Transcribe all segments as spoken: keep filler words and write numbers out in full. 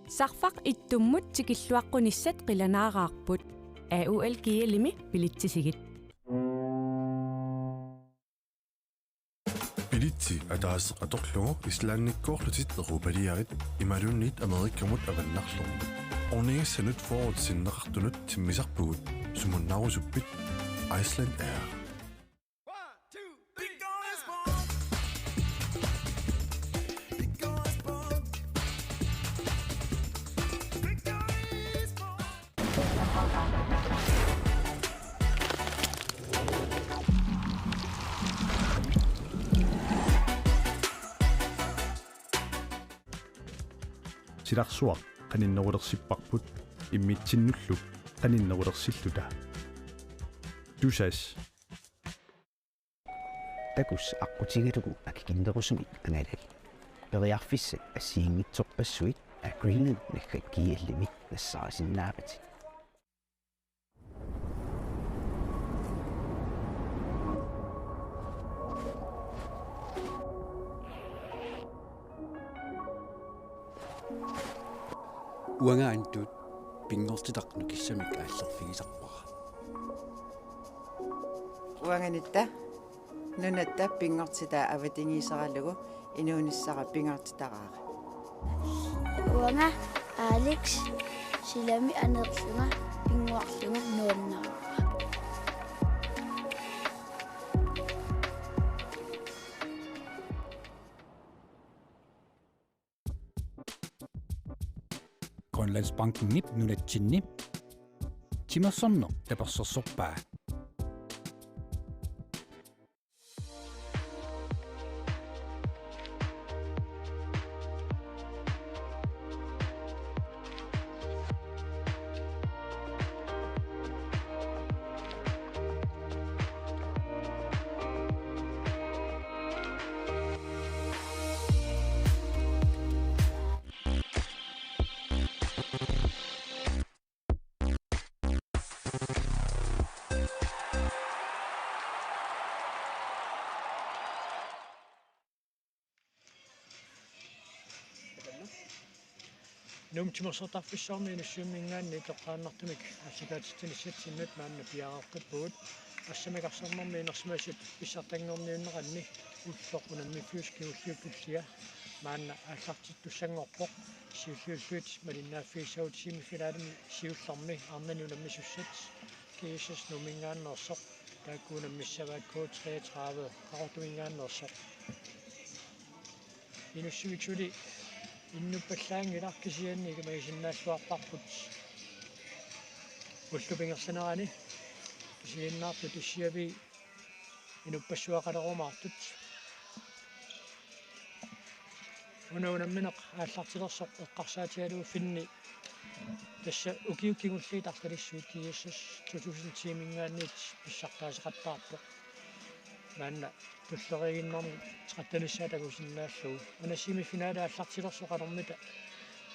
Sarfaq ittummut tikilluaqqunissat qilanaaraarput. A U L G L-imi bilitsisigit. Bilitsi ataaseq atorlugu Islandikkoorlutit europaliarit imaluunniit Amerikamut avannarlugu. Ornigassanut fyrret sinneqartunut timmisarpugut, sumunnaarusuppit? Iceland Air. Silarsuaq qaninnerulersipparput immitsinnullu qaninnerulersilluta. Tusass. Takuss aqqutigalugu akikinnerusumik angalal. Periarfissat assigiinngitsorpassuit Agreement naggat G L-imi nassaarisinnaavatit. Uanga Antut pinngortitaq nukissamik aallerfigisarpara. Uanga Nitta nunatta pinngortitaa avatangiiseralugu inuunissara pingaartitaraara. Uanga Alex silami aneerlunga pinnguarlunga nuannaarpara. Grønlandsbankenip nunatsinni timersorneq tapersersorpaa. Nuup timersortarfissuarmi Inussivimminngaanniit toqqaannartumik aallakaatitsinissatsinnut maanna piareeqqippugut. Assammik arsarnermi inersimasut pissartanngorniunneranni ulloq unammiffissuseq kingulliup tullia maanna aallartittussanngorpoq. Siulliullutik malinnaaffigissagutsigu semifinalimi siullermi arnani unammisussat G S S Nuumminngaanneersoq, taakku unammissavaat K treogtredive Qaqortuminngaanneersoq. Inussivik suli innuppallaanngilaq, kisianni ilimagisinnaalluarparput ullut pingersanerani, kisianni issiavii inuppassuaqalerumaartut. Una unammineq aallartilersoq eqqarsaatigalugu Finni, tassa ukiut kingulliit arlalissuit G S S to tusind ti-minngaanniit pissartaaseqattaarpoq. Maanna tulleriiginnarmik tretten-issaa takusinnaallugu. Una semifinale aallartilersoq qanormita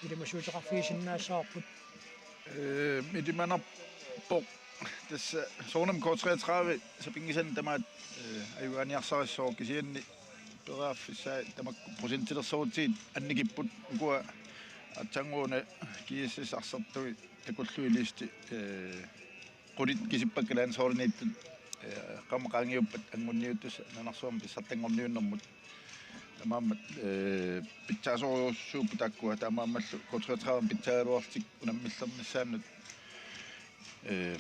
ilimasuuteqarfigisinnaassavarput? Ee, ilimanarpoq tassa soorunami K treogtredive sapinngisannik tamaat, ee, ajugaaniarsarissaaq, kisianni periarfissai tamakku procentilersorutsigit annikipput. Ukua aatsaannguaq una G S S arsartui takullugit listi, ee, qulit kisippakka landsholdiniittut, ee, qamma qaangiuppat anngunniuttussat nunarsuarmi pissartanngorniunnermut. Taamaammat, ee, pitsaasorujussuupput taakkua, taamaammallu K treogtredive pitsaagaluarlutik unammillernissaannut. Ee,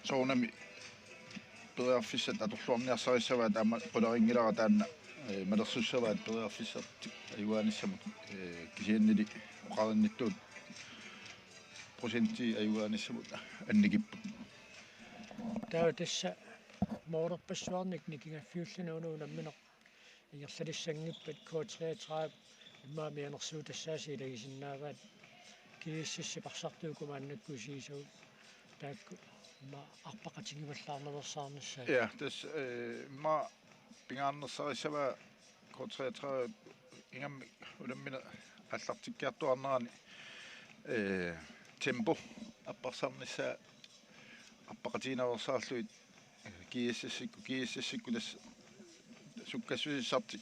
soorunami periarfissat atorluarniarsarissavaat, taama qularinngilara taanna, ee, malersussavaat periarfissartik ajugaanissamut, ee, kisiannili oqarinnittuut procentii ajugaanissamut annikipput. Taava tassa moolerpassuarnik nikingaffiulluni una unammineq ingerlalissanngippat K treogtredive immaqa mianersuutassaasut ilagisinnaavaat, G S S-ip arsartuuku maannakkut isigisagut, taakku immaqa arpaqatigivallaarnaveersaarnissaat. Ja, tassa, ee, immaqa pingaarnersarissavaa K treogtredive ingammik unammineq aallartikkiartuaarnerani, ee, tempo apparsarnissaa arpaqatigiinnaveersaarlugit, ee, G S S-ikkut, G S S-ikkut tassa sukkassusissartik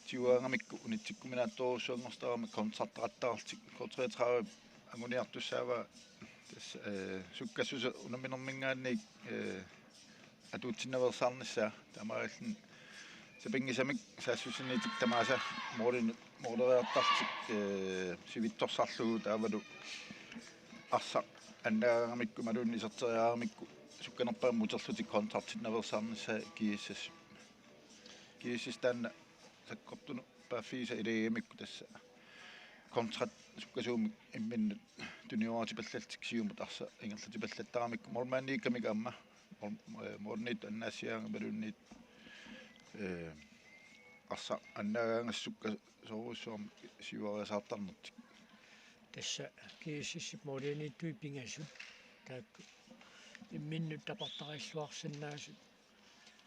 siuaangamikku unitsikkuminaattorujussuanngortarami kontrattaqattaarlutik K treogtredive anguniartussaavaa tassa, eh, sukkassuseq unamminerminngaanniit, eh, atuutsinnaveersaarnissaa taamaalilluni sapinngisamik saassussiniittut tamaasa moorlin-, moorleriartarlutik, eh, sivitsorsarlugu taavalu arsaq annaagaangamikku imaluunniit iserteriaramikku sukkanerpaamik uterlutik kontraktinnaveersaarnissaa G S S. G S S taanna sakkortunut paaffiisa ilagigamikku tassa kontrakt sukkasuumik imminnut tunioraatipallallutik siumut arsaq ingerlatipallattaramikku moorlmanniikkamik aamma moor-, eh, moorlniit annaassiaangaluunniit, eh, arsaq annaagaangassukka soorujussuarmik siuariasaartarnertik. Tassa G S S-ip moorliniittui pingasut taakku imminnut tapertariilluarsinnaasut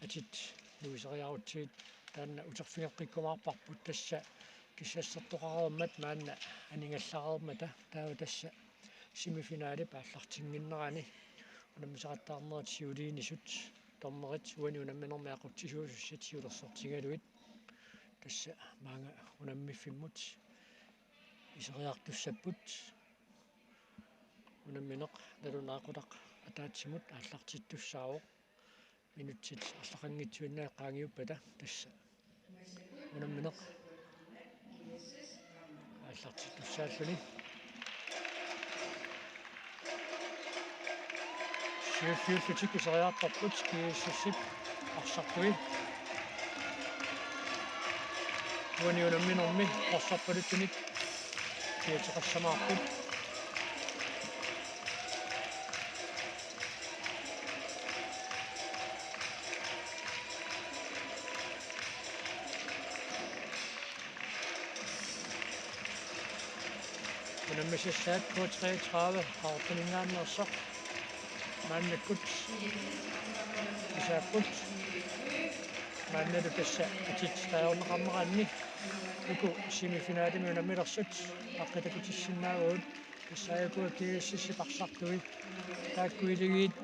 atit nuiseriarutsigit taanna uterfigeqqikkumaarparput tassa kissassertoqareermat maanna aningallareermata taava tassa semifinalip aallartinnginnerani unammisaqattaarnerit siuliinisut dommerit uani unamminermi aqutsisuusussat siulersortigalugit tassa maanga unammiffimmut iseriartussapput unammineq nalunaaqutaq ataatsimut aallartittussaavoq minutsit arlaqanngitsuinnaat qaangiuppata tassa unammineq aallartittussaalluni. Siulliullutik iseriartarput G S S-ip arsartui. Uani unamminermi qorsorpaluttunik kiateqassamaarput. Unammisassaat K treogtredive Qaqortuninngaanneersoq maannakkut kisaapput maannalu tassa atit taagorneqarneranni uku semifinalimi unammilersut aqqutakutissinnaavagut. Tassa aajuku G S S-ip arsartui taakku iligiit,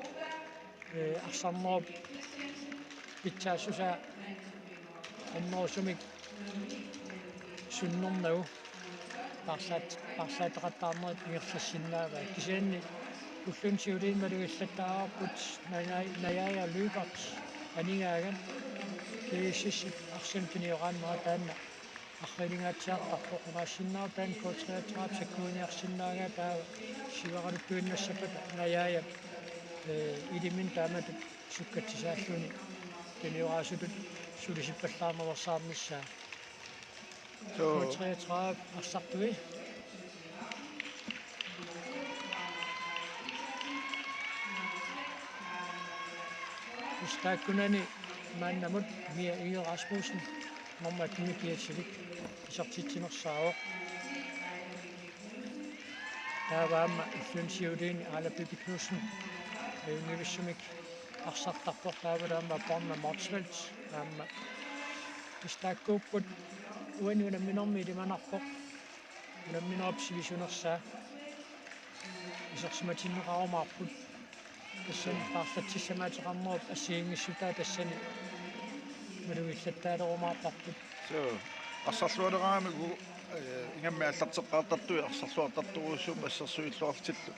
eh, arsarnerup pitsaassusaa annerusumik sunnernagu paarsaat-, paarsaateqattaarnerit ingerlassinnaavaat. Kisianni ulluni siuliini malugillattaavarput najai-, najaaja Lyberth aningaagat G S S-ip arsamik tunioraannera taanna arriilingaatsiartarpoq. Qumaassinnaavoq taanna K treogtredive sakkuiniarsinnaagaat taava siuaraluttuinnassappata najaaja, eh, iliminut taamatut sukkatsisaalluni tunioraasutut sulisippallaarnerusaarnissaa. Suu. K treogtredive arsartui. Tassa taakkunani maannamut Mia Inge Rasmussen nummer attenimi kiatillit isertitsinersaavoq. Taava aamma ulluni siuliini Aala Bibi Knudsen ajunngivissumik arsartarpoq, taavalu aamma Borna Motzfeldt aamma. Tassa taakkuupput uani unamminermi ilimanarpoq unamminerup sivisunersaa isersimatinneqarumaarput. Tassani paarlatsissamaateqarnerup assigiinngissutaat tassani malugillattaarumaarparput. Suu, arsarluarnermik, eh, ingammik aallarteqqaartartut arsarluartartorujussuupput assersuilluarlutillu.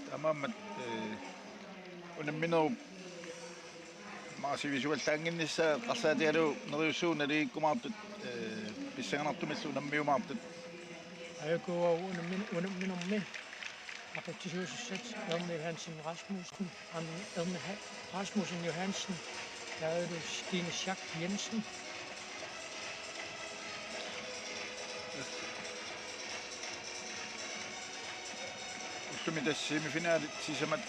Taamaammat, eh, unamminerup maani sivisuallaannginnissaa eqqarsaatigalugu neriussuugut naligiikkumaartut, eh, pissanganartumillu unammiumaartut. Aajuku unammin-, unamminermi aqutsisuusussat Erne Johansen Rasmussen, An-, Erne Ha-, Rasmussen Johansen, taavalu Stine Schack Jensen. Ullumi tassa semifinalit sisamat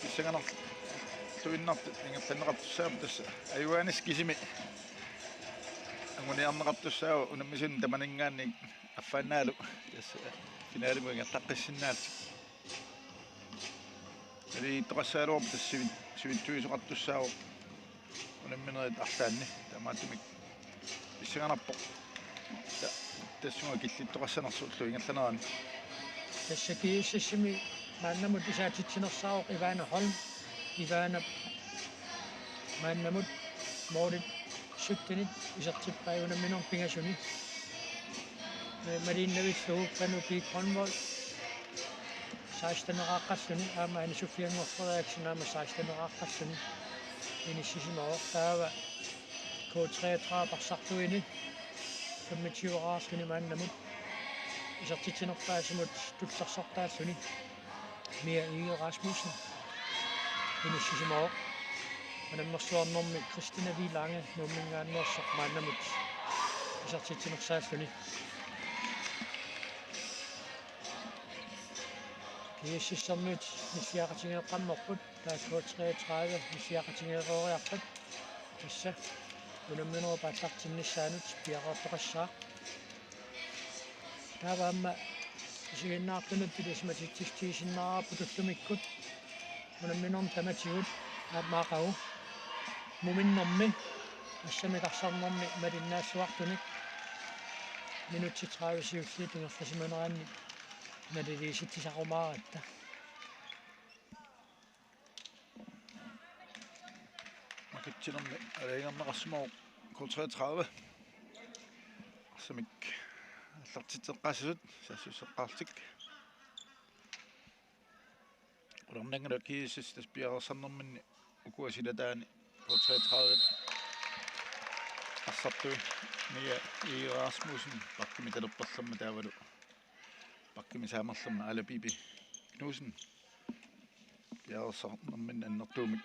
pissanganartuinnartut ingerlanneqartussaapput, tassa ajugaanissaq kisimi anguniarneqartussaavoq unammisunut tamaninngaanniit affaannaalu tassa finalimut ingerlaqqissinnaallutik. Naligiittoqassagaluarpoq tassa sivit-, sivitsuisoqartussaavoq unamminerit arlaanni, taamaattumik pissanganarpoq ta-, tassunga killittoqassanersoq ullup ingerlanerani. Tassa G S S-imi maannamut isaatitsinersaavoq Ivana Holm. Ivana maannamut målit syttenit isertippai unamminermi pingasuni. Maliinnavillugu Panu Piik Grønvold seksteneqaqqalluni aamma Anne Sofie Ngor Frederiksen aamma seksteneqaqqalluni inissisimavoq. Taava K treogtredive arsartuini femogtyveqarluni maannamut isertitsinerpaasimut tullersortaalluni Mia Egede Rasmussen inissisimavoq. Unammersuarnermi Christina V. Lange Nuummingaanneersoq maannamut isertitsinersaalluni. GSS-ermiut nissiaqatigeeqqammerput, taava K treogtredive nissiaqatigeereeriarpat. Tassa unamminerup aallartinnissaanut piareertoqassaaq. Taava aamma isiginnaartunut ilisimatitsissutigisinnaarparput ullumikkut unamminermi tamatigut aamma aqagu muminnermi assamik arsarnermi malinnaassuartunik minutsit tredive siulliit ingerlasimaneranni naliliisitsisarumaaratta. Makitsinermi aalajangerneqarsimavoq K treogtredive. Arsamik aallartitseqqaassasut saassusseqqaarlutik. Qularnanngilaq GSS tassa piareersarnerminni ukua silataani K treogtredive arsartui Mia Egede Rasmussen bakkimi talerperlermat taavalu bakkimi saamerlermat Aala Bibi Knudsen piareersarnerminni annertuumik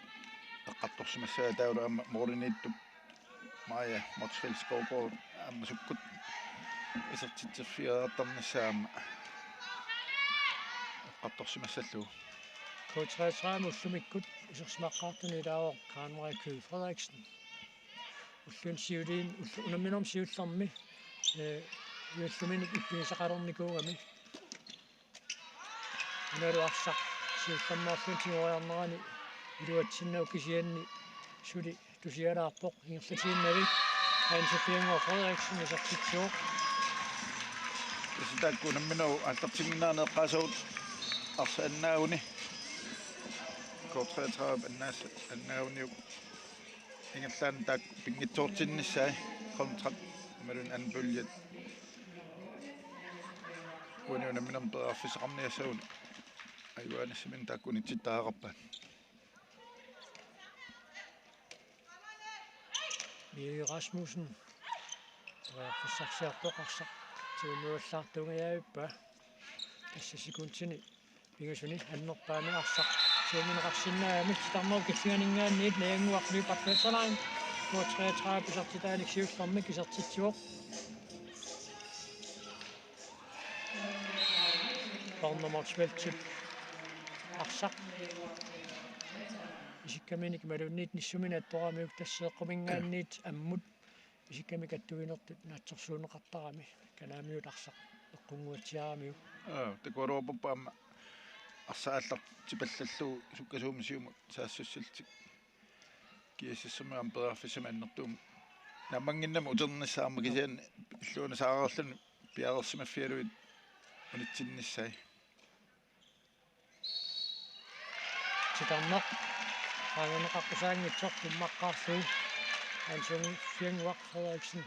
eqqartorsimassagaa taavalu aamma målimiittup Maja Motzfeldt Skovgaard aamma sukkut isertitsiffigereertarnissaa aamma eqqartorsimassallugu. K treogtredive ullumikkut isersimaqqaartuni ilaavoq Karen Marie Kyed Frederiksen. Ulluin siuliin ullu-, unamminermi siullermi, eh, ualluminik ippigisaqalernikuugami. Unalu arsaq siullermeerluni tigoriarnerani iluatsinnagu kisianni suli tusialaarpoq ingerlatiinnavik Anne Sofie Ngor Frederiksen isertitsivoq. Tassa taakku unamminerup aallartinnginnerani eqqaasagut arsaq annaaguni K treogtredive annaas-, annaaguniuk ingerlaannaq taakku pinngitsoortinnissaat kontrat imaluunniit anpuljet. Uani unamminermi periarfissaqarniassaguni ajugaanissaminnut taakku unitsittariaqarpaat. Mia Rasmussen periarfissarsiorpoq arsaq tigunuallaartuungajavippaa. Tassa sekundini pingasuni annerpaamik arsaq tiguneqarsinnaagami. Titarnerup killinganinngaanniit Najannguaq Lyberth Westerlein K treogtredive isertitaanik siullermik isertitsivoq. Bornholm Motzfeldtip arsaq isikkaminik imaluunniit nissuminik attoramiuk, tassa eqquminngaanniit ammut isikkamik attuinertut naatsorsuunneqartarami, kanaamiut arsaq eqqunnguatsiaramiuk. Aa, takualuarput aamma arsaq aallartipallallugu sukkasuumik siumut saassussillutik. GSS-ermiut aamma periarfissamik annertuumik naammaginnami uternissaat aamma kisianni illuanut saareerluni piareersimaffigalugit unitsinnissaat. Titarneq qaangerneqaqqusaanngitsoq tummaqqaarlugu Anne Sofie Ngor Frederiksen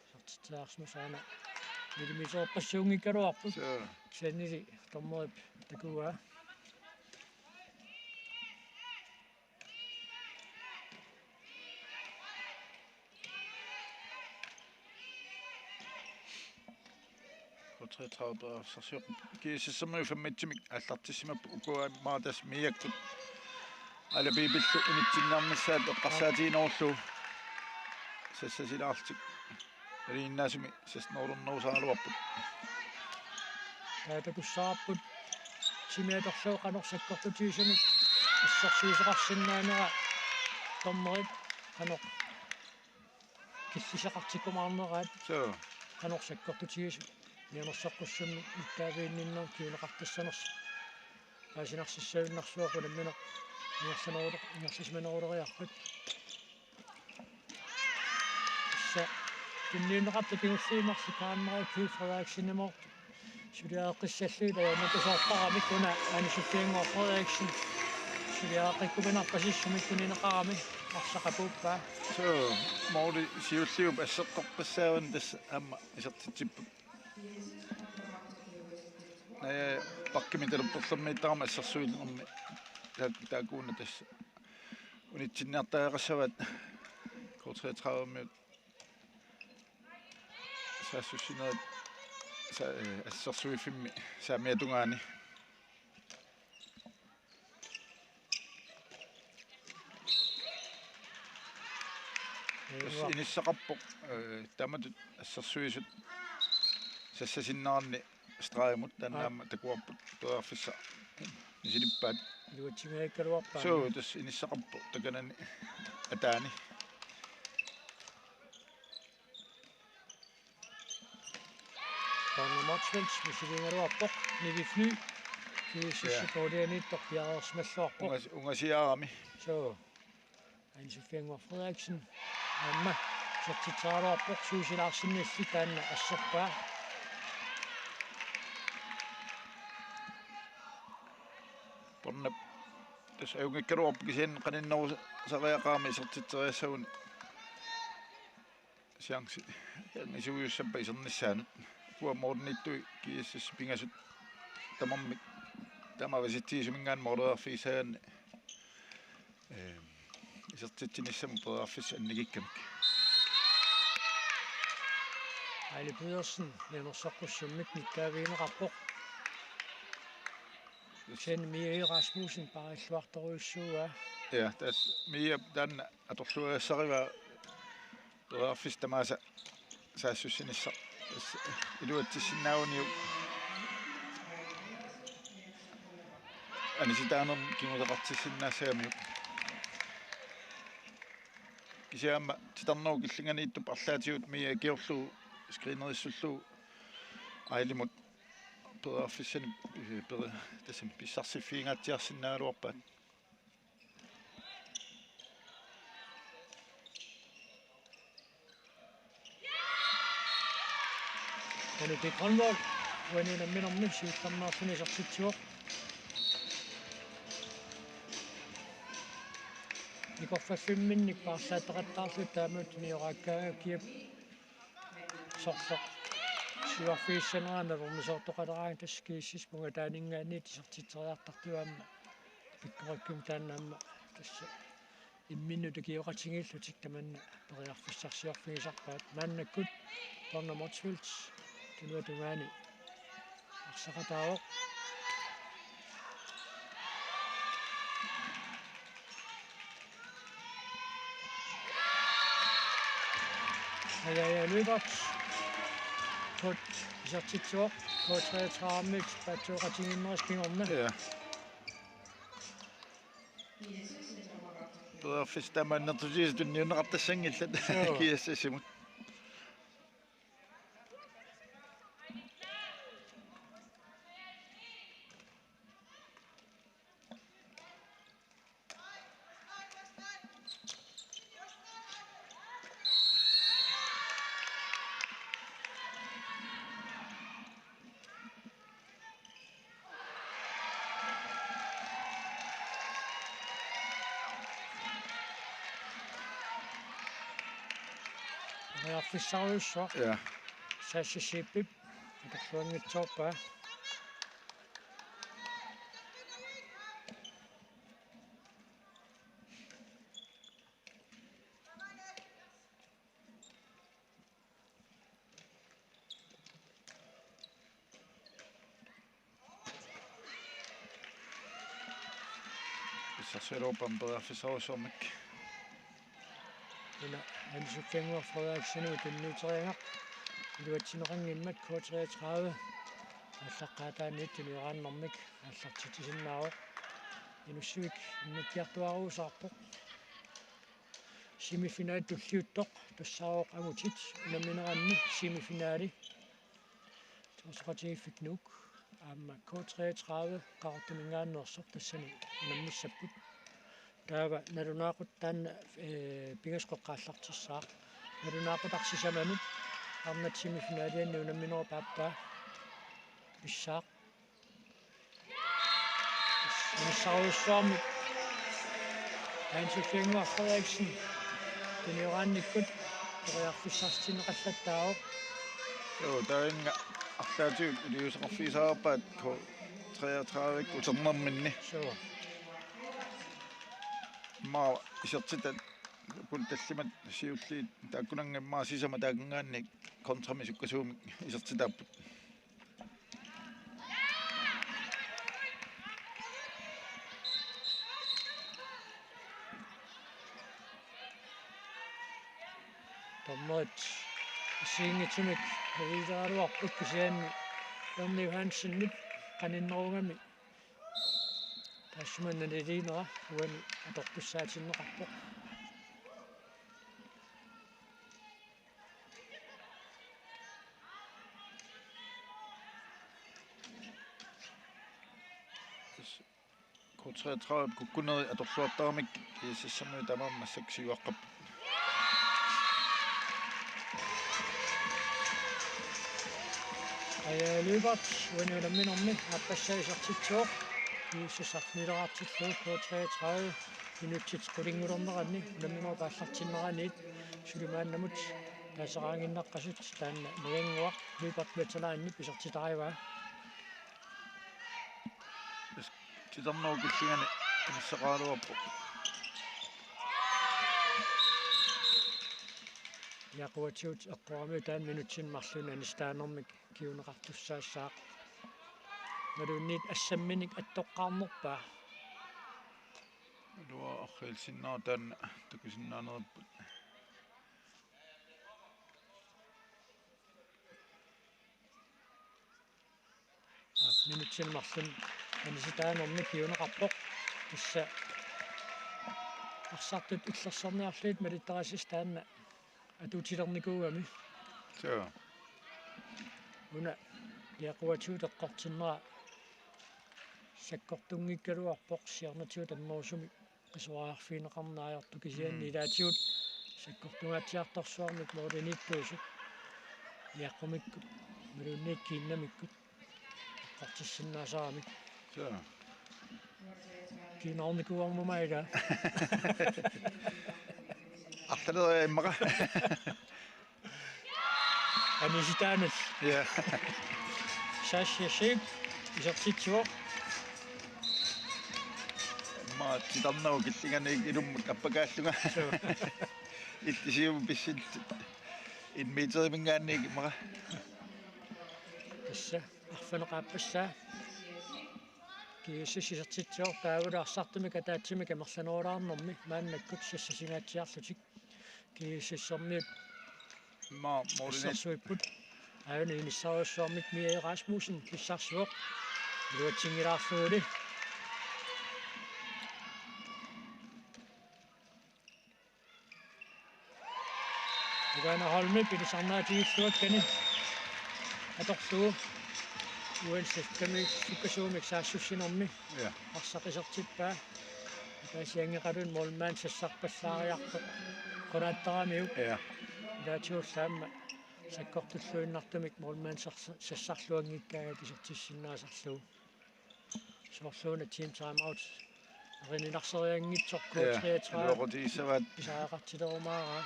isertitsiarsimasoq aana millimetererpassuunngikkaluarpoq. Suu. Kisiannili dommerip takugaa. K treogtredive periarfissarsioq. GSS-ermiut femogtyvemik aallartissimapput, ukua maannas Miakkut Aala Bibillu unitsinniarnissaat eqqarsaatiginerullugu sassasilaarlutik. Aliinnaasumik sassanerulernarusaraluarput. Taava takussavarput timi atorlugu qanoq sakkortutigisumik assersuisoqarsinnaanera, dommerit qanoq killisaqartikkumaarneraat. Suu. Qanoq sakkortutigisut mianersoqqussummik nittaaviginninnermut kinguneqartassanersoq paasinarsissagunarsuaq unammineq ingerlaneruler-, ingerlasimaneruleriarpat. Tassa tunniunneqartut kingulliit marluk Karen Marie Kyed Frederiksenimut suliareqqissallugit ajornakusoortaramik, una Anne Sofie Ngor Frederiksen suliareqqikkuminarpasissumik tunineqarami. Arsaq apuuppaa. Suu, måli siulliup asseqqoqqissaavani tassa aamma isertitsipput. Naja bakkimi talerperlermiittarami assersuinermi taak-, taakkuuna tassa unitsinniartariaqassavaat K treogtredive-miut saassussinerit sa-, eh, assersuiffimmi saamiata tungaani. Tassa inissaqarpoq, eh, taamatut assersuisut sassasinneranni stregimut taanna aamma takuarput periarfissaq misilippaat. Iluatsinngikkaluarpaa. Suu, tassa inissaqarpoq takanani ataani. Barne Motzfeldt misiliigaluarpoq, Nivi Fly. G S S-ip målianiittoq piareersimalluarpoq. Ungas-, ungasiarami. Suu. Anne Sofie Enggaard Frederiksen. Aamma isertitseraluarpoq, Susie Larsenilli taanna asserpaa. Barnep tassa ajunngikkaluarpoq kisianni qaninnerusariaqarami isertitseriassaguni. Chance angisuujussappat isernissaanut. Ukua målimiittut G S S pingasut tamarmik taamaavisitsisuminngaanniit måleriarfigisagaanni, eh, isertitsinissamut periarfissat annikikkamik. Aili Pedersen, Leonard Sokkussummik nittaavigineqarpoq. Sen Mia Rasmussen paarilluartorujussuuaa. Ja, tassa Mia taanna atorluagassarivaa periarfissaq tamaasa saassussinissaq. Tassa iluatsissinnaaguniuk anisitaanermik kinguseqartissinnaassagamiuk. Kisianni aamma titarnerup killinganiittup arlaatigut Mia ikiorlugu screenerissullugu Ailimut periarfissanik, eh, peri-, tassami pissarsiffiginngaatsiarsinnaagaluarpaat. Tanuki Grønvold uani unamminermi siullermeerluni isertitsivoq. Nikorfaffimminnik paarlaateqattaarluta taamaattut nioraakkaangakkit. Sorleq siuarfigissanerani naluarnisoortoqaleraangat tassa G S S-ip ungataaninngaanniit isertitseriartartut aamma pikkorikkumik taanna aamma tassa imminnut ikioqatigiillutik tamanna periarfissarsiorfigisarpaat. Maannakkut Barne Motzfeldt tunuata tungaani arsaqataavoq. Aja, ja, Lyberth. Kort isertitsivoq, K treogtredive-mit paatsuuqatigiinneris kingorna. Ja. Periarfissat tamanna annertutigisut tunniunneqartassanngillat. Joo. G S S-imut. Periarfissarujussuaq. Ja. Sasha Sheepip atorluanngitsoorpaa. Pissarsiaruuppat periarfissarujussuarmik. Una Anne Sofie Enggaard Frederiksenimut tunniuteriagaq iluatsineqanngimmat K treogtredive aallaqqaataaniit tunioraannarmik aallartitsisinnaavoq. Inussivik immikkiartuaaruusaarpoq. Semifinali tulliuttoq tassaavoq angutit unammineranni semifinali. Torsoqatigiiffik Nuuk aamma K treogtredive Qaqortuminngaanneersoq tassani unammissapput. Taava nalunaaqutaq taanna, eh, pingasut qeqqat aallartissaaq. Nalunaaqutaq sisamanut arnat semifinalianni unamminerup aappaa pissaaq. Inissarujussuarmik Hans Finnguaq Frederiksen, tunioraannikkut periarfissarsitinneqallattaavoq. Joo, taanna arlaatigut iliuuseqarfigisarpaat K treogtredive uternerminni. Joo. Immaqa isertitat kun tallimat siulliit taakkunannga immaqa sisamat taakkunanngaanniit kontramik sukkasuumik isertitaapput. Dommerit assigiinngitsumik aviiseraluarput kisianni Erni Johansenip qaninnerugami taassuma naliliinera uani atortussaatinneqarpoq. K treogtredive kukkunerit atorluartaramik GSS-ermiut tamarmik massakkut siuaqqapput. Aja Lyberth uani unamminermi aappassaa isertitsivoq. GSS arfinileqartillugu K treogtredive minutsit qulinngulernerani unamminerup aallartinneraniit suli maannamut taaseraannginnaqqasut, taanna Najannguaq Lyberth Veteranip isertitarivaa. Titarnerup killingani inissaqaraluarpoq. Ilaquatigut eqqoramiuk taanna minutsini marlunni anissitaanermik kinguneqartussaassaaq. Imaluunniit assamminik attoqqaarnerpaa? Ilua arriilsinnaavoq taanna takusinnaanerupput. Aa, minutsini marlunni anissitaanermik kinguneqarpoq. Tassa arsartut illersorniarlugit malittarisassat taanna atuutilernikuugami. Joo. Una ilaquatigut eqqortinnera sakkortunngikkaluarpoq, siornatigut annerusumik qisuariarfigineqarneq ajortut, kisianni Mm. ilaatigut sakkortungaatsiartorsuarmik mooriniittuusut. Iaqqumikkut imaluunniit kiinnamikkut eqqortissinnaasarami. Joo. Kiinnarnikuuarmuma ila. Arlaleriarmat. Anissitaaneq. Ja. Sasha Sheep isertitsivoq. Immaqa titarnerup killingani ilummut appakaallunga. Joo. Illit siumut pissillutit. En meteriminngaanniit immaqa. Tassa arfineq-aappassaa. GSS isertitsivoq taavalu arsartumik ataatsimik amerlanerulaarnermi maannakkut sassasingaatsiarlutik. GSS-ermiut Immaqa mooriniit. Assersuipput. Aajuna inissarujussuarmik Mia Rasmussen pissarsivoq. Iluatsinngilaarluguli. Ivana Holmip ilisarnaatigilluakkani atorlugu uani sakkami sukkasuumik saassussinermi. Ja. Arsaq isertippaa. Ataasianngeqalun målmand sassarpallaariartoq qulaattaramiuk. Ja. Ilaatigullu aamma sakkortulluinnartumik målmand sassa-, sassarluanngikkaangat isertissinnaasarlugu. Soorluuna team timeout. Erinilarserianngitsoq. Ja, K treogtredive. Iluaqutigisavaat. Pisariaqartilerumaaraa.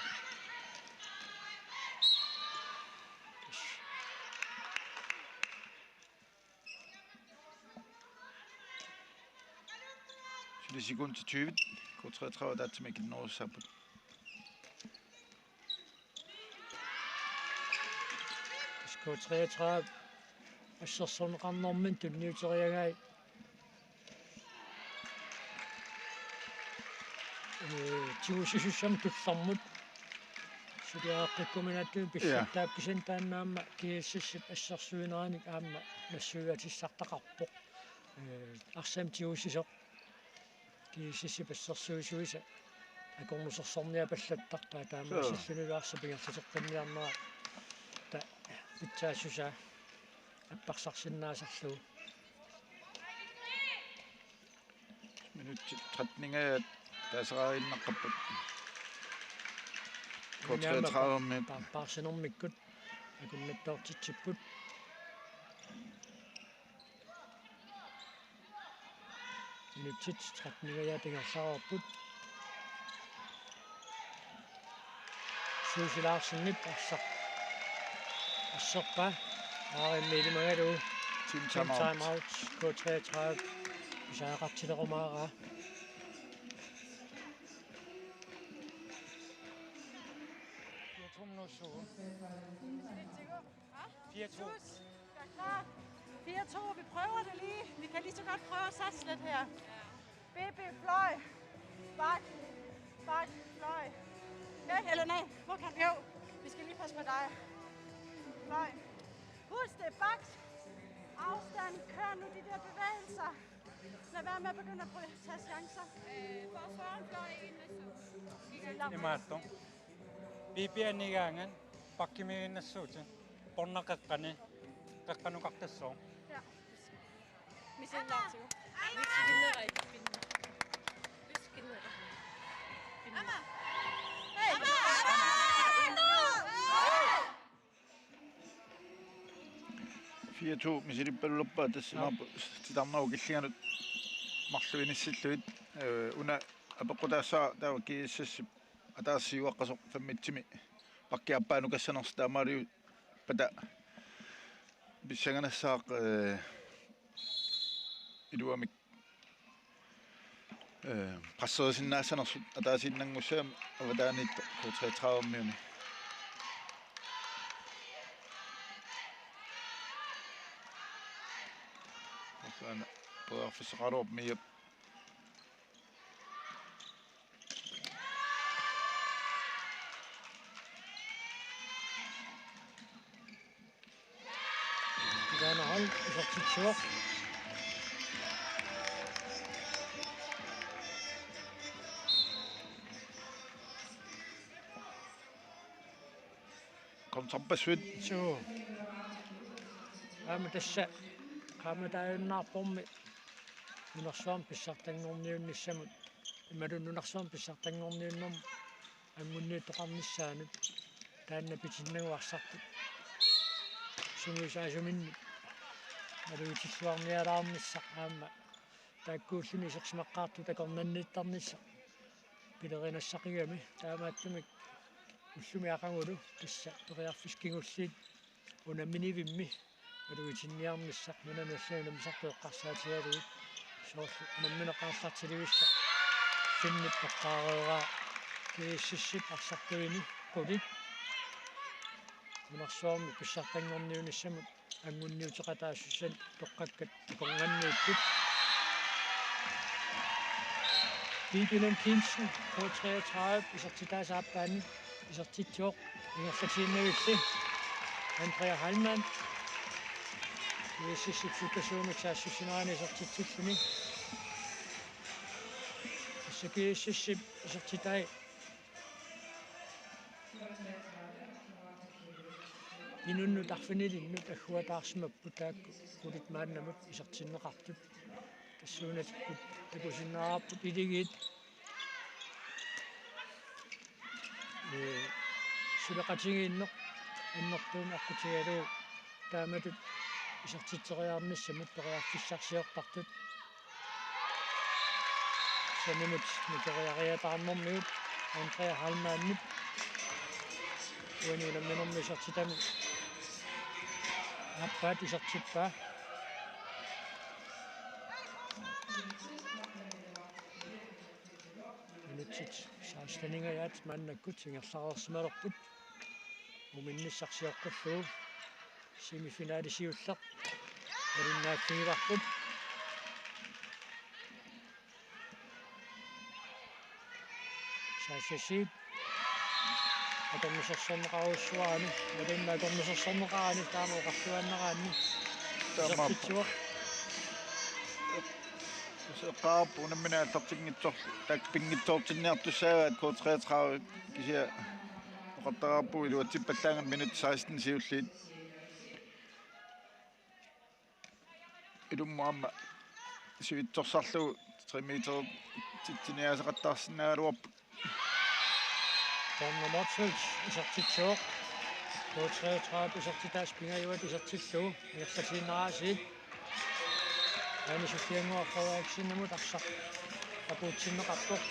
Suli sekundit tyve. K treogtredive ataatsimik kinnerussaapput. K treogtredive assersorneqarnermini tunniuteriagai. Ee, tigusisussamik tullermut. Suliareqqikkuminaattumik pillattaap kisianni taanna aamma GSS-ip assersuineranik aamma nassuiatissartaqarpoq. Ee, arsamik tigusisoq. GSS-ip assersuisuisa akornusersorniapallattarpaa taamaasillunilu arsaq pingerlateqqinniarnera ta pitsaassusaa apparsarsinnaasarlugu. Minutsit tretten-ingajaat taaseraariinnaqqapput. K treogtredive-miut. Paarsinermikkut akunnattoortitsipput. Minutsit tretten-ingajaat ingerlareerput. Juusi Larsenip arsaq. Asserpaa. Aarimmi ilimagalugu. Team team timeout. Timeout. K treogtredive. Pisariaqartilerumaaraa. Fire to. Fire to. Fire to, vi prøver det lige. Vi kan lige så godt prøve at satse lidt her. B B fløj. Bak. Bak. Fløj. Nej, eller nej. Hvor kan... Jo, vi skal lige passe på dig. Fløj. Husk, det er bak. Afstand. Kør nu de der bevægelser. Lad være med at begynde at prøve at tage chancer. Øh, forsvareren fløj ind og så. Imaattoq. Pipianigaangan pakkimiiginnassuutit. Pornaqaqqani. Qaqqanukartassuaq. Ja. Misinnaartigu. Miskinnera. Miskinnera. Ama. Hey. Ama. Fire to misilippalulerpaa tassa imaappoq titarnerup killinganut marluk inissillugit, eh, una apeqqutaassaaq taava G S S-ip ataasiuaqqasoq femogtyve pakki aappaanukassaanersoq taamaaliuppata pissanganassaaq, eh, iluamik, eh, presserisinnaasanersut ataasiinnanngussagami avataaniittoq K treogtredive-miuni. Aana periarfissaqaraluarpoq Miap. Ivaana Holm isertitsivoq. Kontrapassuit. Suu. Aamma tassa qaammatip aajunnaarpormi nunarsuarmi pissartanngorniunnissamut. Imaluunniit nunarsuarmi pissartanngorniunnermut anngunniuttoqarnissaanut taanna pitinnagu arsartut sungiusaasuminnik malugitilluarnialaarnissaq aamma taakkuulluni isersimaqqaartut akornanniittarnissaq pilerinassaqigamik. Taamaattumik ullumi aqagulu tassa periarfissat kingulliit unamminivimmi malugitinniarnissaq nunanut allanut unammisartut eqqarsaatigalugit soorlu unammineq aallartilivissaq Finnip eqqaareeraa G S S-ip arsartuini qulit nunarsuarmi pissartanngorniunnissamut anngunniuteqataassusanik toqqakkat akornanniittut. Bibi Lund Kielsen, K treogtredive, isertitaasa aappaanni isertitsivoq ingerlatiinnavilli Andrea Heilmann. G S S-ip sukkasuumik saassussinerani isertitsilluni. Tassa G S S-ip isertitai inunnut arfinilinnut agguataarsimapput taakku qulit maannamut isertinneqartut. Tassuunakkut takusinnaavarput iligiit, ee, suleqatigiinneq annertuumik aqqutigalugu taamatut isertitseriarnissamut periarfissarsiortartut. Sanimut nikeriariataarnermigut Andrea Heilmannip uani unamminermi isertitami aappaat isertippaa. Minutsit seksteningajaat maannakkut ingerlareersimalerput. Uminnissaq sioqqullugu semifinali siulleq malinnaaffigivarput. Saassussiit akornusersorneqarujussuarani, malinnaat akornusersorneqarani taama oqarluaannaraanni. Taamaappoq. Isertitsivoq. Eqqaarput unammineq aallartinngitsor-, taakku pinngitsoortinniartussaagaat K treogtredive kisianni oqartaraarpugut iluatsippallaanngilaq minut seksten siulliit. Ilummut aamma sivitsorsarlugu tre meter titsiniaasaqattaarsinnaagaluarput. Corner Motzfeldt isertitsivoq. K treogtredive isertitaasa pingajuat isertillugu ingerlatiinnaraasiit. Aani Suliannguaq Frederiksenimut arsaq apuutsinneqarpoq.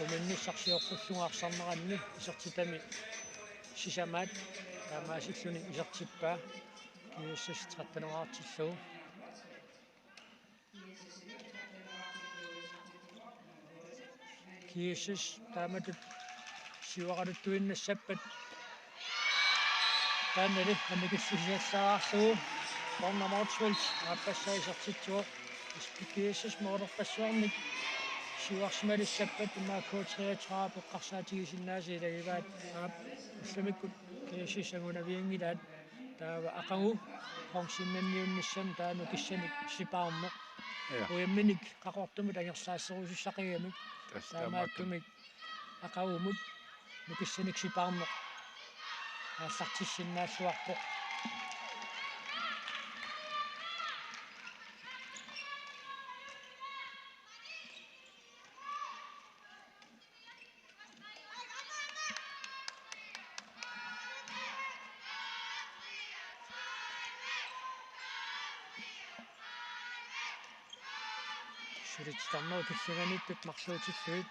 Uminnissaq sioqqullugu arsarneranni isertitami sisamaat taamaasilluni isertippaa, G S S tretten-oqartillugu. G S S taamatut siuaqaluttuinnassappat taannali annikillisallaarlugu Bornholm Motzfeldt aappassaa isertitsivoq. G S S-ip målerpassuarnik siuarsimalissappata immaqa K treogtredive eqqarsaatigisinnaasat ilagivaat, aap, ullumikkut G S S angunavianngilaat. Taava aqagu ponginnanniunnissamut taava nukissanik sipaarneq. Ja. Ujamminik Qaqortumut angerlaasserusussaqigamik. Tassa taamaattumik aqagumut nukissanik sipaarneq aallartissinnaalluarpoq. Suli titarnerup killinganiittut marluutillugit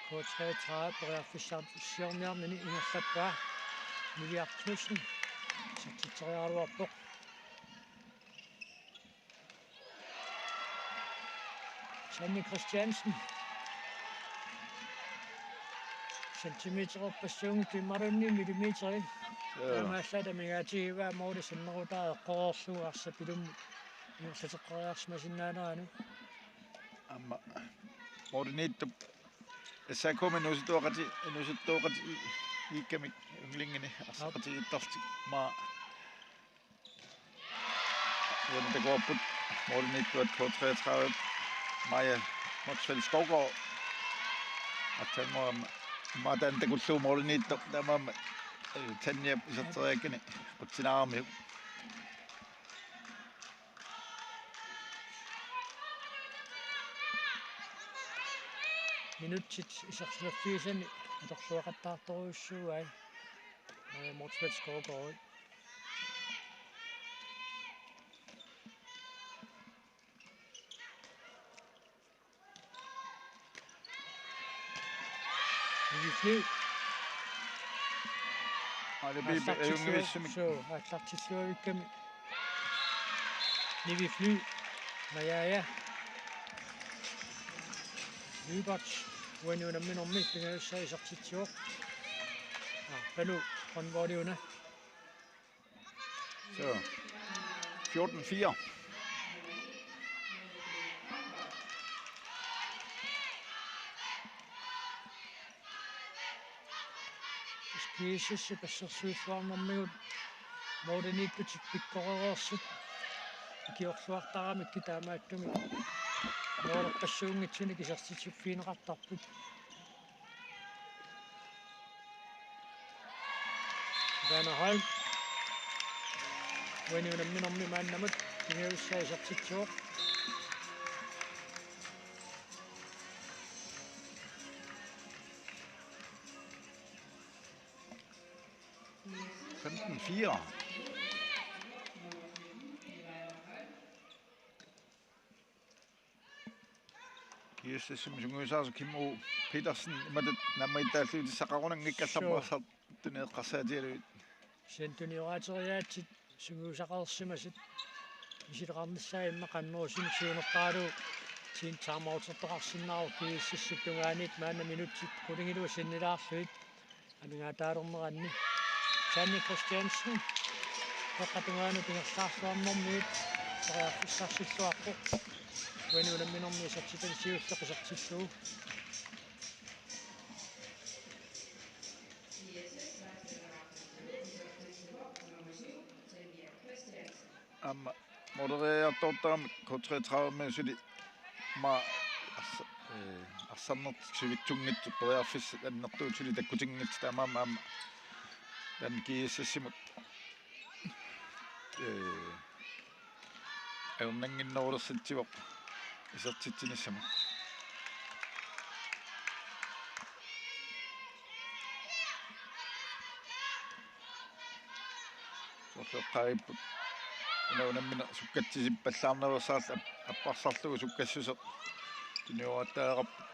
K treogtredive periarfissarsiorniarnini ingerlappaa. Mille Knudsen isertitseriaraluarpoq. Sanne Christiansen. Centimetererpassuunngitsoq imaluunniit millimeteri. Joo. Taamaallaat amigaatigivaa måli sannerutaa eqqorlugu arsaq ilummut ingerlateqqeriarsimasinnaaneranut. Aamma målimiittup S A K-mi inuusuttuaqati-, inuusuttuaqatigiikkamik ynglingini arsaqatigiittarlutik, aap, maa uani takuarput målimiittuat K treogtredive Maja Motzfeldt Skovgaard. Aatsaannguaq aamma taanna takullugu målimiittoq taamaammat, eh, Tanjap iserteriakkani qutsinaaramiuk. Minutsit isersimaffigisani atorluaqattaartorujussuugai Maja Motzfeldt Skovgaard. Nivi Fly. Aallartillugu-, ajunngivissumik. Suu, aallartilluavikkami. Nivi Fly. Maja, ja. Lyberth. Uani unamminermi pingajussaa isertitsivoq. Aa, Panu Grønvold una. Så fjorten fire. G S S-ip assersuilluarnermigut målimiittutik pikkorereersut ikiorluartaramikkit taamaattumik målerpassuunngitsunik isertitsiffigineqartarput. Werner Holm. Uani unamminermi maannamut pingajussaa isertitsivoq. Femten fire. G S S-imi sungiusaasoq Kim O. Petersen imatut naammagittaallugu tassa qaqunanngikkallarpoq. Suu. Arsaq tunineqqarsaatigillugu. Kisianni tunioraatiriaatsit sungiusaqarsimasut isilaqarnissaat immaqa annerusumik siunertaralugu timeoutertoqarsinnaavoq G S S-ip tungaaniit maanna minutsit qulingiluat sinnilaarlugit. Amigaataalerneranni Sanne Christiansen peqqata tungaanut ingerlaarluarnermiit periarfissarsilluarpoq. Uani unamminermi isertitani siulleq isertillugu. Aamma måleriartortarami K treogtredive-mi suli aamma arsa-, eh, arsarnertik sivitsunngitsut periarfissat annertuut suli takkutinngitsut, taamaammat aamma taanna G S S-imut, eh, ajornannginnerulersitsivoq isertitsinissamut. Soorlu eqqaagipput una unammineq sukkatsisippallaarnaveersaarlugu ap-, apparsarlugu sukkassuseq tunioraattaareerparput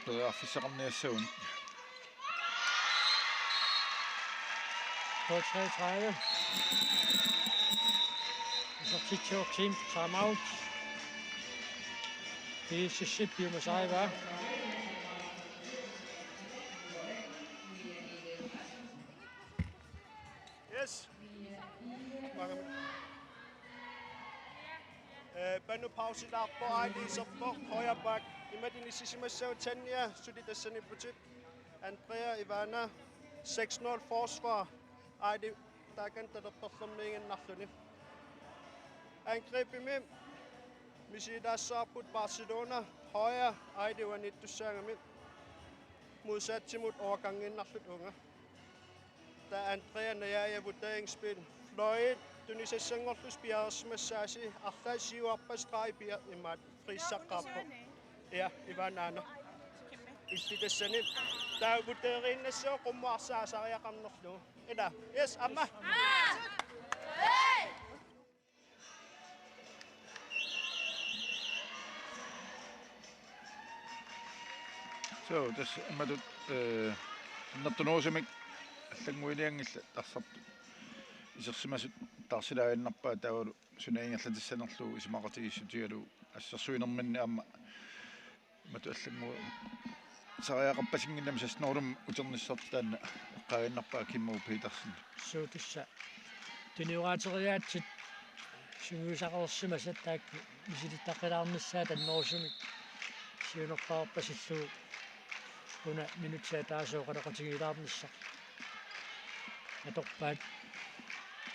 periarfissaqarniassagunik. K treogtredive. Isertitsivoq team timeout. P S S-ip piumasarivaat. Yes. Eh, Panu pausilaarpoq, Aili iserpoq, højre back. Imatut inissisimassavat Tanja, suli tassaniipputit. Andrea, Ivana, seks nul forsvar. Aili taakani talerperlermiiginnarluni. Angribimi misigilaassavarput Barcelona, højre, Aili uaniittussaagami. Modsatsimut overgangiinnarlutik uunga. Taava Andrea najaaja vurderingsspil. Fløjit tunisassanngorlusi piareersimassaasi, arlaat siuarpat streg pia imaat frissaqqaarpoq. Ja, Ivana aana. Illit tassani. Taava vurderiinnassooq qummut arsaasariaqarnerlugu. Ila, yes, aamma. So, tassa imatut, eh, annertunerusumik allannguinianngillat arsartut isersimasut taarsilaaginnarpaat, taavalu suna ingerlatissanerlugu isumaqatigiissutigalugu assersuinerminni aamma imatut allannguisariaqarpasinnginnami seks nul-imut uternissartik taanna eqqaaginnarpaat Kimmo Petersen. Suu, tassa tunioraateriaatsit sungiusaqarsimasat taakku misilittaqqilaarnissaat annerusumik siunerpaarpasillugu una minutsit ataaseq oqaloqatigiilaarnissaq atorpaat.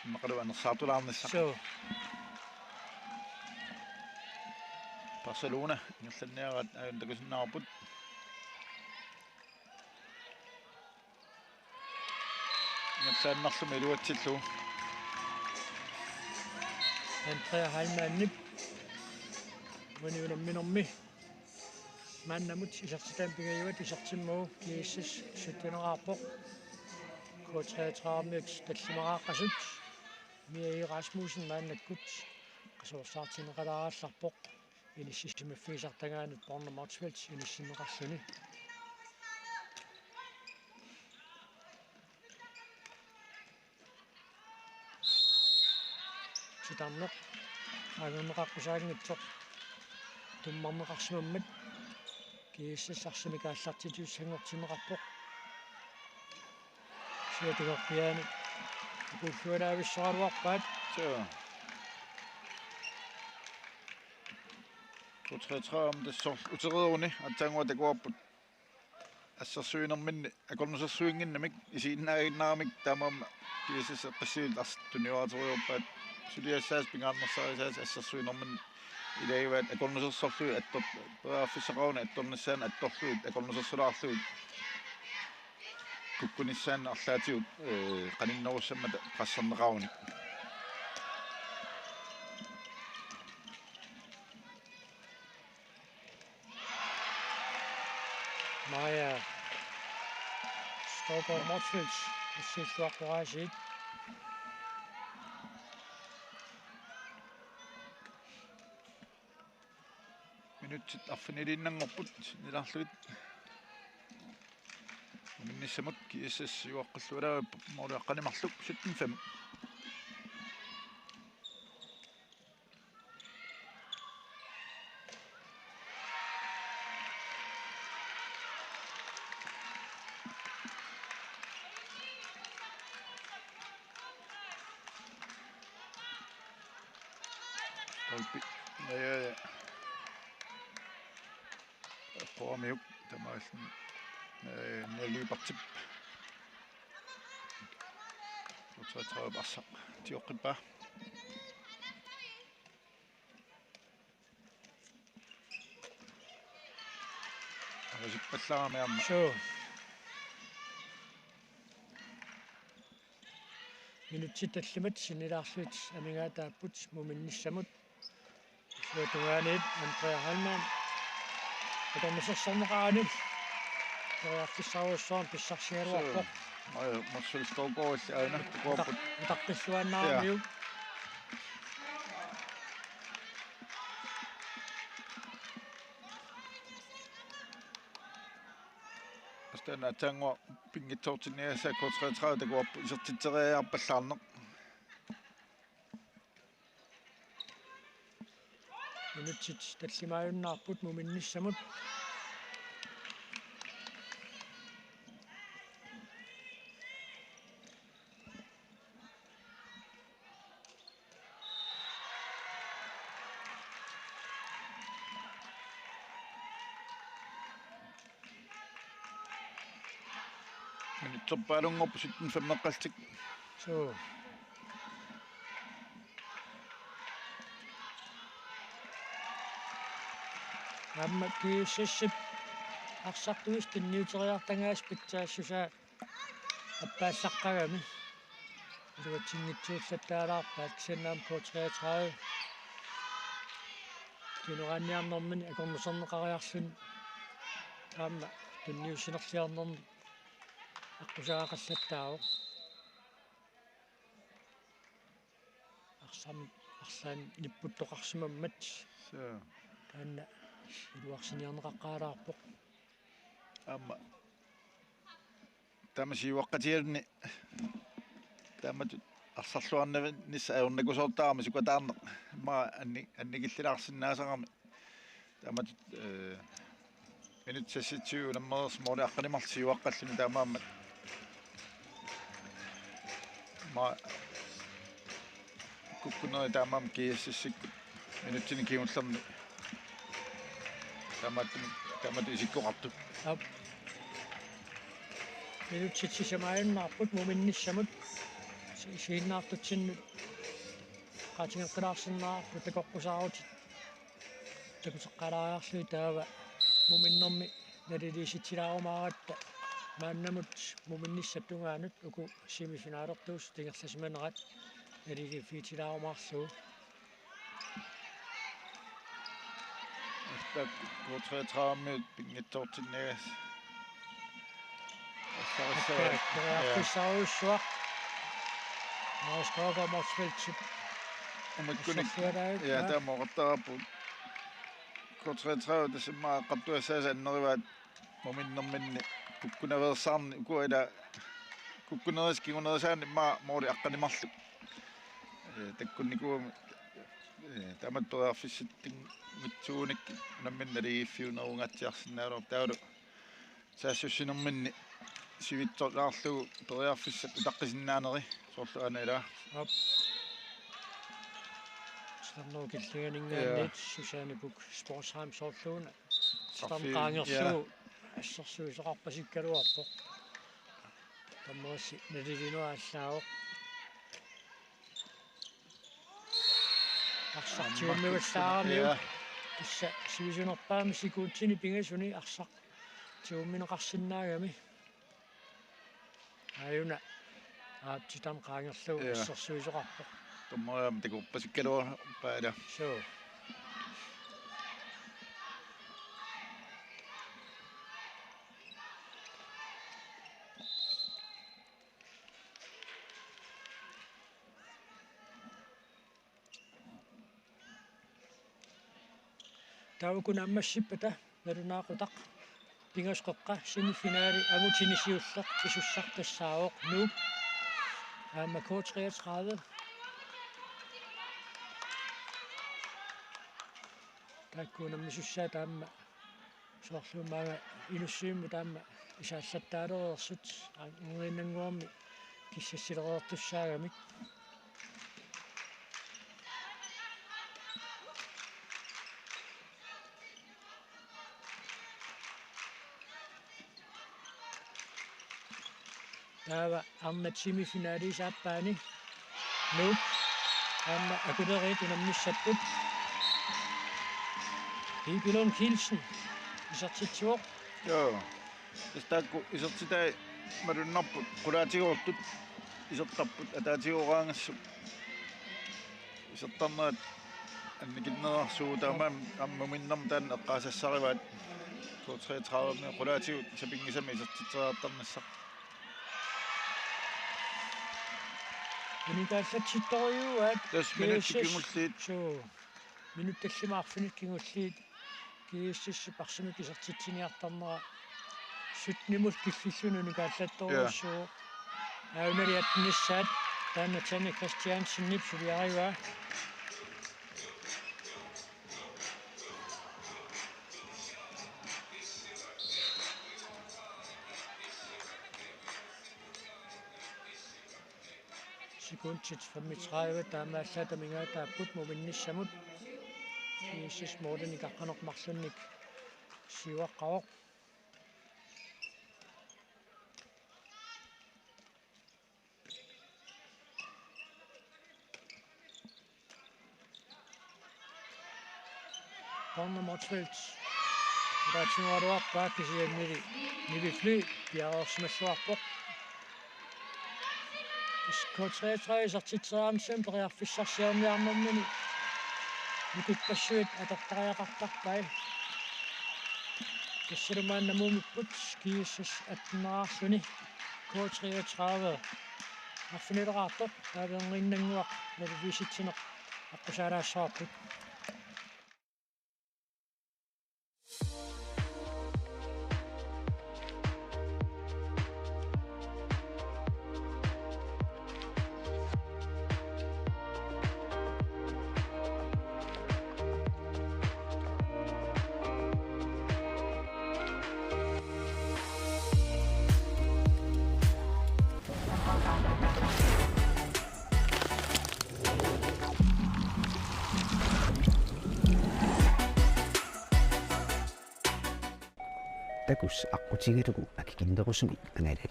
Immaqalu anersaartulaarnissaq. Suu. Barcelona ingerlanniaraat aajuna takusinnaavarput. Ingerlaannarlumi iluatsillugu. Andrea Heilmannip uani unamminermi maannamut isertitami pingajuat isertimmagu G S S sytteneraarpoq. K treogtredive-miut tallimaqaqqasut. Mia E. Rasmussen maannakkut qasuersaartinneqalaarallarpoq. Inissisimaffigisartagaanut Borna Motzfeldt inissinneqarluni. Titarneq qaangerneqaqqusaanngitsoq tummarneqarsimammat G S S arsamik aallartitut sanngortinneqarpoq. Siatigorpiaani akuullualaavissoraluarpaat. Suu. K treogtredive aamma tassa soorlu utereeruni aatsaannguaq takuarput assersuinerminni akornusersuinnginnamik isiginnaaginnaramik, taamaammat G S S eqqissillugit arsaq tunioraateriarpaat, suliassaasa pingaarnersarissaasa assersuinerminni ilagivaat akornusersorlugit attor-, periarfissaqaruni attornissaanut attorlugit akornusersulaarlugit kukkunissaannut arlaatigut, eh, qaninnerussammata presserneqaruni. Maja Storgård Motzfeldt, assilluaqquaasiit. Minutsit arfiniliinnanngorput sinnilaarlugit. Muminnissamut G S S siuaqqulluarput måliaqqani marluk sytten fem. Stolpe. Ja, ja, ja. Poamiuk tamaallun, eh, Nelly Bartip. K treogtredive arsaq tioqqippaa. Arisippallaarami aamma. Suu. Minutsit tallimat sinnilaarlugit amigaataapput muminnissamut. Suatungaaniit Andrea Heilmann. Atornusersorneqarani periarfissarujussuarmik pissarsigaluarpoq. Suu. Maja Motzfeldt Storgårdip aana takuarput. Utaq-, utaqqilluaannaramiuk. Ja. Astaana aatsaannguaq pinngitsoortinniagassat K treogtredive takuarput isertitseriarpallaarneq. Minutsit tallimaajunnaarput muminnissamut. Minutserpaalunngorput sytten femmeqqallutik. Suu. Aamma G S S-ip arsartuisa tunniuteriartagaasa pitsaassusaa appaallaqqagami. Iluatsinngitsuullattaalaarpaat kisianni aamma K treogtredive. Tunoraanniarnermini akornuserneqariarluni aamma tunniussinerliarnermi aqqusagaqallattaavoq. Arsam-, arlaannik nipputtoqarsimammat. Suu. Taanna iluarsiniarneqaqqaalaarpoq. Aamma. Taama siuaqqatigaluni. Taamatut arsarluarniarnissaq ajornakusoortarami sukataarneq. Immaqa anni-, annikillilaarsinnaasarami. Taamatut, eh, minut seksogtyve unammereersoq mooli aqqaneq-marluk siuaqqalluni taamaammat. Immaqa kukkunerit taamaammat G S S-ikkut minutsini kingullerni. Taamatut, taamatut isikkoqartut. Aap. Minutsit sisamaajunnaarput muminnissamut. Si-, siinnaartutsinnut qaatigeqqilaarsinnaarput takoqqusaarutit. Takuteqqaalaariarlugit taava muminnermi naliliisitsilaarumaaratta maannamut muminnissap tungaanut uku semifinalertuusut ingerlasimanerat naliliiffigitilaarumaarlugu. Aamma K treogtredive-miut pinngitsoortinniagassat. Periarfissarujussuaq. Marius Kaaga Motzfeldt. Umikkuni. Assersualaarpaa. Ja, taama oqartaraarput. K treogtredive tassa immaqa eqqartugassaasa annerivaat muminnerminni kukkunaveersaarni ukua ila kukkunerisa kingunerisaanni immaqa mooli aqqaneq-marluk. Eh, takkunnikuugami, eh, taamatut periarfissatsinngitsuunik unammineq naligiiffiunerungaatsiarsinnaagaluarpoq taavalu saassussinerminni sivitsulaarlugu periarfissat utaqqisinnaaneri soorlu aana ila. Aap. Titarnerup killinganinngaanniit. Ja. Susanne Buch Sporsheim soorluuna. Titarneq qaangerlugu. Ja. Assersuisoqarpasikkaluarpoq. Tammaassi nalilinut allaavoq. Arsaq tigummivallaaramiuk. Ja. Tassa sivisunerpaamik sekundinik pingasuni arsaq tigummineqarsinnaagami. Aajuna aap titarneq qaangerlugu. Ja. Assersuisoqarpoq. Tamarmik takupasikkaluarpaat ila. Suu. Taava uku naammassippata nalunaaqutaq pingasut qeqqa semifinali angutini siulleq pisussaq tassaavoq Nuuk aamma K treogtredive. Taakku unammisussaat aamma soorlu maanga Inussivimmi taama isaallattaalereersut anguninnguamik kissassilereertussaagamik. Taava arnat semifinaliisa aappaani Nuuk aamma Akuleriit unammissapput. Pipilund Kielsen isertitsivoq. Joo. Tassa taakku isertitai malunnarput qulaatigoortut isertarput ataatigooraangassuk. Isertarnerat annikinnerarsuuvoq taamaammat aamma muminnermi taanna eqqaasassarivaat K treogtredive-mi qulaatigut sapinngisamik isertitseriartarnissaq. Unikaallatsittorujuuaat. Tassa minutsit G S S kingulliit. Suu. Minutsit tallimat arfineq-marluk kingulliit. G S S-ip arsamik isertitsiniartarnera syttenimut killilluni unikaallattorujussuuvoq. Aunali attennissaat taanna Tanne Christiansenip suliarivaa. Sekundit femogtredive taamaallaat amigaataapput muminnissamut. G S S målinik aqqaneq-marlunnik siuaqqavoq. Corner Motzfeldt. Taatsimagaluarpaa kisiannili Nivi Fly piareersimalluarpoq. K treogtredive isertitseriarnissami periarfissarsiorniarnermini nukippassuit atortariaqartarpai. Tassalu maanna muumipput G S S atteneraarluni K treogtredive arfinileraartoq aaverinnginnannguaq naliliisitsineq aqqusaalaassavarput. Takuss' aqqutigalugu akikinnerusumik angalali.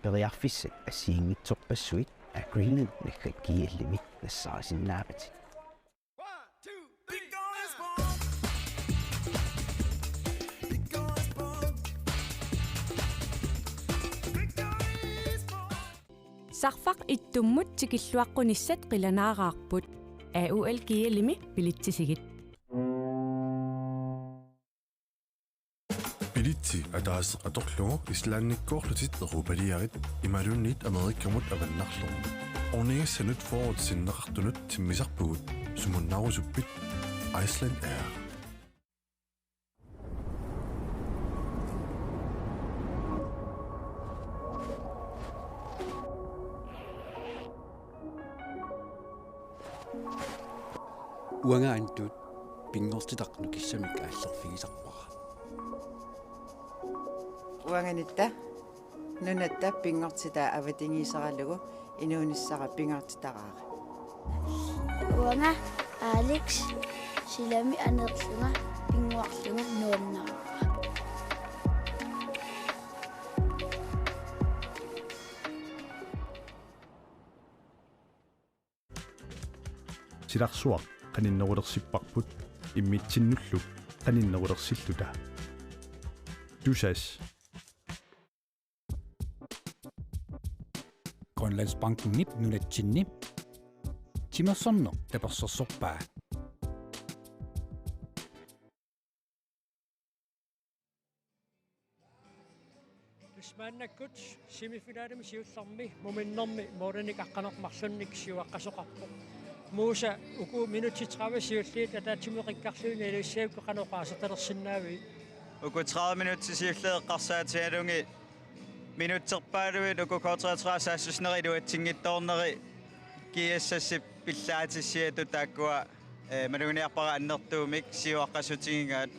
Periarfissat assigiinngitsorpassuit Agreement naggat G L-imi nassaarisinnaavat. Sarfaq ittummut tikilluaqqunissat qilanaaraarput. A U L G L-imi bilitsisigit. Bilitsi ataaseq atorlugu Islandikkoorlutit europaliarit imaluunniit Amerikamut avannarlugu. Ornigassanut fyrret sinneqartunut timmisarpugut, sumunnaarusuppit? Iceland Air. Uanga Antut pinngortitaq nukissamik aallerfigisarpara. Uanga Nitta nunatta pinngortitaa avatangiiseralugu inuunissara pingaartitaraara. Uanga Alex silami aneerlunga pinnguarlunga nuannaraara. Silarsuaq qaninnerulersipparput immitsinnullu qaninnerulersilluta. Tusass. Grønlandsbankenip nunatsinni timersorneq tapersersorpaa. Tassa maannakkut semifinalemi siullermi muminnermi målinik aqqaneq-marlunnik siuaqqasoqarpoq. Musa, uku minutsit tredive siulliit ataatsimut qikkarlugit nalilissagukkit qanoq oqaasertalersinnaavigit? Uku tredive minutsit siulliit eqqarsaatigalugit minutserpaaluit uku K treogtredive saassussinerit iluatsinngitsoorneri G S S-ip pillaatissiatut taakkua, eh, maluginiarpara annertuumik siuaqqassutigigaat.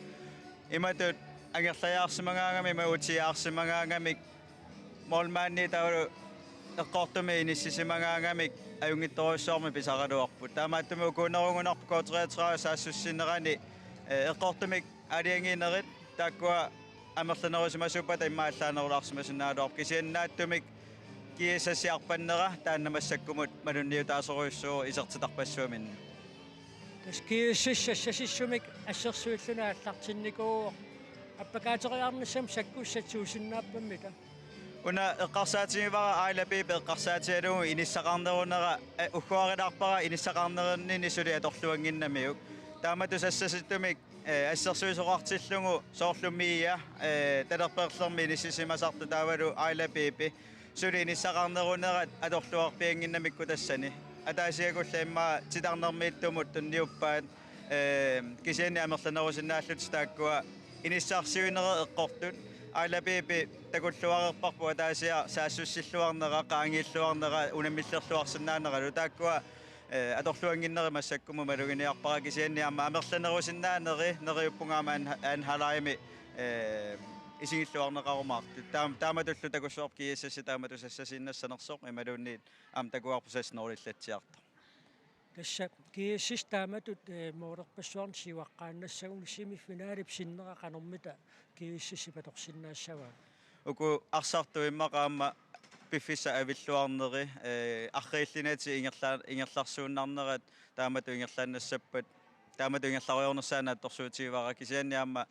Imatut angerlajaarsimagaangamik, imatut utiaarsimagaangamik, målmandi taavalu eqqortumik inissisimagaangamik ajunngitsorujussuarmik pisaraluarput. Taamaattumik ukuunerugunarpoq K treogtredive saassussinerani, eh, eqqortumik aalajangiinerit taakkua amerlanerusimasuuppata immaqa allaanerulaarsimasinnaagaluarpoq. Kisianni naatsumik G S S-ip arpannera taanna massakkumut malunniutaasorujussuuvoq isertitarpassuarnik. Tassa G S S sassasissumik assersuilluni aallartinnikuuvoq. Appakaateriarnissamut sakkussat suusinnaappammita? Una eqqarsaatigivara Aila Piipi eqqarsaatigalugu inissaqarnerunera, eh, ugguarilaarpara inissaqarnerinninni suli atorluannginnamiuk. Taamatut sassasittumik, eh, assersuisoqartillugu soorlu Mia, eh, talerperlermi inissisimasartoq taavalu Aila Piipi suli inissaqarnerunerat atorluarpiannginnamikkut tassani. Ataasiakullu immaqa titarnermiittumut tunniuppaat, eh, kisianni amerlanerusinnaallutik taakkua inissarsiuinerit eqqortut. Aila Bibi takulluareerparput ataasiaq saassussilluarnera, qaangiilluarnera, unammillerluarsinnaaneralu. Taakkua, eh, atorluannginnerit massakkumut maluginiarpara, kisianni aamma amerlanerusinnaaneri neriuppunga aamma an-, Anaheimimi, eh, isigilluarneqarumaartut. Taam-, taamatullu takussuarput G S S taamatut sassarsiinnassanersoq imaluunniit aamma takuarput seks nul-illatsiartoq. Tassa G S S taamatut, eh, målerpassuarnik siuaqqaannassagunik semifinalit sinnera qanormita G S S atorsinnaassavaat? Uku arsartut immaqa aamma piffissaq avilluarneri, eh, arriillutik ingerla-, ingerlarsuinnarnerat taamatut ingerlaannassappat, taamatut ingerlarujoornissaa naatsorsuutigivara, kisianni aamma,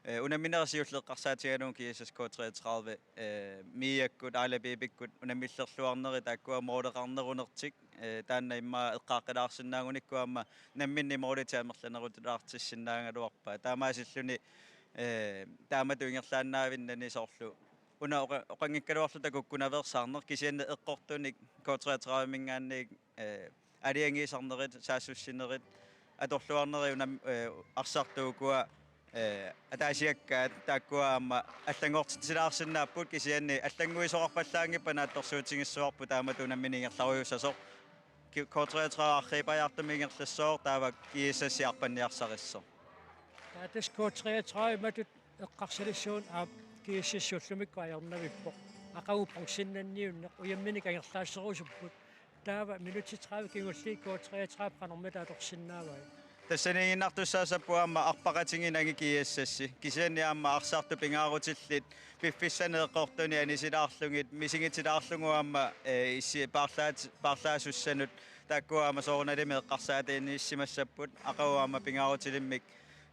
eh, unamminerit siulleq eqqarsaatigalugu G S S K treogtredive, eh, Miakkut, Aila Bibikkut unammillerluarneri taakkua måleqarnerunertik, eh, taanna immaqa eqqaaqqilaarsinnaagunikkut aamma namminneq målitik amerlanerutilaartissinnaagaluarpaat. Taamaasilluni, eh, taamatut ingerlaannaavinnani soorlu una oqa-, oqanngikkaluarluta kukkunaveersaarneq, kisianni eqqortunik K treogtredive-minngaanniit, eh, aalajangiisarnerit, saassussinerit, atorluarneri unam-, eh, arsartut ukua, eh, ataasiakkaat taakkua aamma allanngortitsilaarsinnaapput, kisianni allannguisoqarpallaanngippat naatsorsuutigissavarput taamatut unammineq ingerlarujussasoq. K-, K treogtredive arriippajaartumik ingerlassooq, taava G S S arpanniarsarissoq. Taava tassa K treogtredive imatut eqqarsalissuunga aap G S S ullumikkut ajornavippoq. Aqagu bronzennanniunneq, ujamminik angerlaasserusupput. Taava minutsit tredive kingulliit K treogtredive qanormita atorsinnaavai? Tassaniiginnartussaassapput aamma arpaqatigiinneq G S S-i. Kisianni aamma arsartut pingaarutillit piffissani eqqortuni anisilaarlugit, misigitilaarlugu aamma, eh, issi-, paarlaat-, paarlaasussanut. Taakkua aamma soorunalimi eqqarsaatigiinnarsimassapput, aqagu aamma pingaarutilimmik,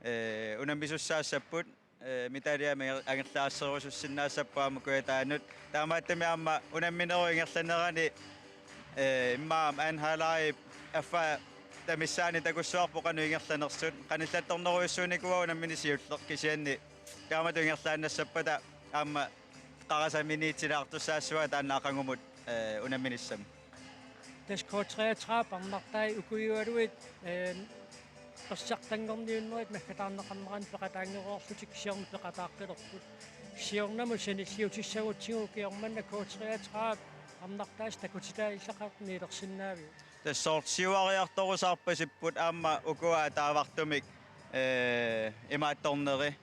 eh, unammisussaassapput, eh, medaljamik anger-, angerlaasserusussinnaassapput aamma Kujataanut. Taamaattumik aamma unamminerup ingerlanerani, eh, immaqa aamma Anaheimip affaa tamaani takussuarput qanoq ingerlanersut. Qanillattornerujussuunikuuara unammineq siulleq, kisianni taamatut ingerlaannassappata aamma qarasaminiitilaartussaassavara taanna aqagumut, eh, unamminissamut. Tassa K treogtredive arnartai ukuiualuit, eh, persartanngorniunnerit naggataarneqarneranni peqataanngereerlutik siorna peqataaqqilerput. Siornamut sanilliutissagutsigu ukioq manna K treogtredive arnartaasa takutitaallaqarniilersinnaaviuk? Tassa soorlu siuariartorusaarpasipput aamma ukua ataavartumik, eh, imaattorneri.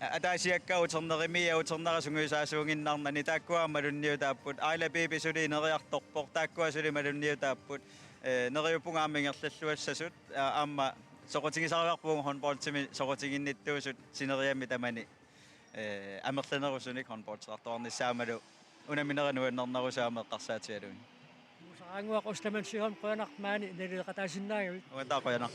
Ataasiakkaat uternerini, uternerit sungiusaasuuginnarnani, taakkua aamma malunniutaapput. Aila Bibi suli ineriartorpoq, taakkua suli malunniutaapput. Eh, neriuppunga aamma ingerlalluassasut, a-, aamma soqutigisarivarput håndboldimi soqutiginnittuusut sineriammi tamani, eh, amerlanerusunik håndboldertartoqarnissaammalu unamminerit nuannernerusut aamma eqqarsaatigalugit. Muusaraannguaq Ostermann-Sørensen, qujanaq maani naleqataasinnaagavit. Uantaa qujanaq.